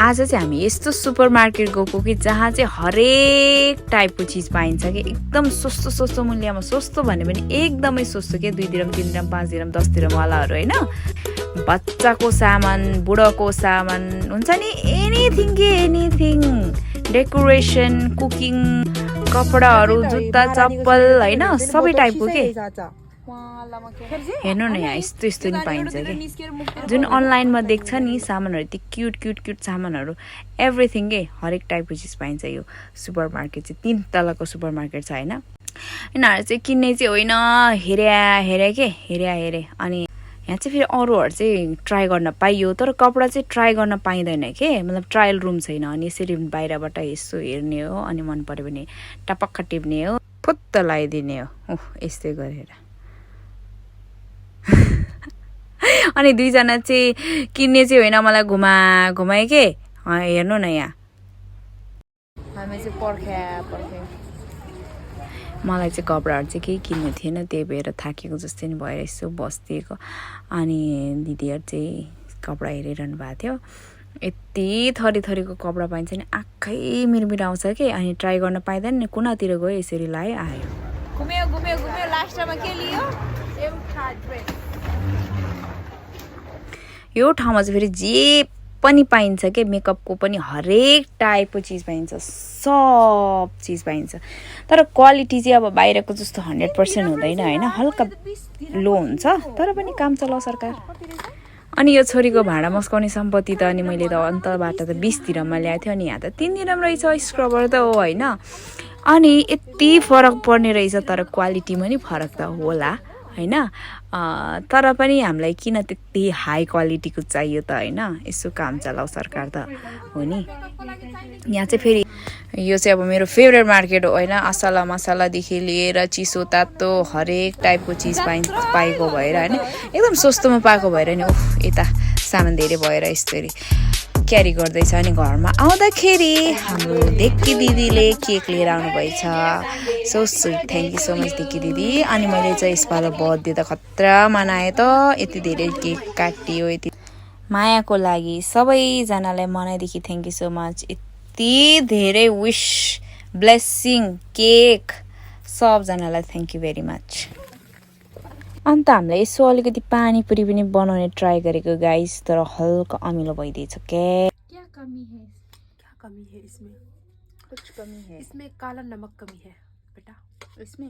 आज चाहिँ हामी यस्तो सुपरमार्केट गएको कि जहाँ चाहिँ हरेक टाइपको चिज पाइन्छ कि एकदम सस्तो मूल्यमा। सस्तो भन्यो भने एकदमै सस्तो के 2 दिरहम 3 दिरहम 5 दिरहम 10 दिरहम वालाहरू होइन। बच्चाको सामान, बुढोको सामान हुन्छ नि, एनिथिङ के एनिथिङ, डेकोरेसन, कुकिङ, कपडाहरू, जुत्ता, चप्पल होइन, सबै टाइपको के। हेर्नु न यहाँ यस्तो नि पाइन्छ कि जुन अनलाइनमा देख्छ नि सामानहरू, त्यो क्युट सामानहरू, एभ्रिथिङ के हरेक टाइपको चिज पाइन्छ। यो सुपरमार्केट चाहिँ 3 तलाको सुपरमार्केट छ होइन। यिनीहरू चाहिँ किन्ने चाहिँ होइन, हेरे अनि यहाँ चाहिँ फेरि अरूहरू चाहिँ ट्राई गर्न पाइयो, तर कपडा चाहिँ ट्राई गर्न पाइँदैन के, मतलब ट्रायल रुम छैन। अनि यसरी बाहिरबाट यसो हेर्ने हो, अनि मन पर्यो भने टपक्क टिप्ने हो, फुत्त लगाइदिने हो, यस्तै गरेर। अनि 2 जना चाहिँ किन्ने चाहिँ होइन, मलाई घुमाए के। हेर्नु न यहाँ हामी चाहिँ पर्खे मलाई चाहिँ कपडाहरू चाहिँ केही किन्नु थिएन, त्यही भएर थाकेको जस्तै नि भएर यसो बस्दिएको। अनि दिदीहरू चाहिँ कपडा हेरिरहनु भएको थियो। यति थरीको कपडा पाइन्छ नि, आँखै मिरमिर आउँछ कि। अनि ट्राई गर्न पाइँदैन नि, कुनातिर गयो यसरी लायो आयो। घुम्यो लास्टमा के लियो, एउटा ड्रेस। यो ठाउँमा चाहिँ फेरि जे पनि पाइन्छ के, मेकअपको पनि हरेक टाइपको चिज पाइन्छ, सब चिज पाइन्छ। तर क्वालिटी चाहिँ अब बाहिरको जस्तो 100% हुँदैन होइन, हल्का लो हुन्छ, तर पनि काम चलाउ सरकार। अनि यो छोरीको भाडा मस्काउने सम्पत्ति त अनि मैले त अन्तबाट त 20 दिरहममा ल्याएको थिएँ, अनि यहाँ त 3 दिरहम रहेछ स्क्रबर त हो होइन। अनि यति फरक पर्ने रहेछ, तर क्वालिटीमा नि फरक त होला होइन। तर पनि हामीलाई किन त्यति हाई क्वालिटीको चाहियो त होइन, यसो काम चलाउ सरकार त हो नि। यहाँ चाहिँ फेरि यो चाहिँ अब मेरो फेभरेट मार्केट हो होइन। असला मसलादेखि लिएर चिसो तातो हरेक टाइपको चिज पाएको भएर होइन, एकदम सस्तोमा पाएको भएर नि यता सामान धेरै भएर यसरी क्यारी गर्दैछ। अनि घरमा आउँदाखेरि हाम्रो देक्की दिदीले केक लिएर आउनुभएछ। So sweet, thank you so much Dekki दिदी। अनि मैले चाहिँ यसपालि बर्थडे त खतरा मनाएँ त, यति धेरै केक काटियो, यति मायाको लागि सबैजनालाई मनाइदेखि थ्याङ्क यू सो मच। यति धेरै विश, ब्लेसिङ, केक, सबजनालाई थ्याङ्क यू भेरी मच। अन्त हामीले यसो अलिकति पानीपुरी पनि बनाउने ट्राई गरेको गाइस, तर हल्का अमिलो भइदिएछ क्या कमी है इसमें? कुछ कमी है इसमें, काला नमक कमी है बेटा इसमें।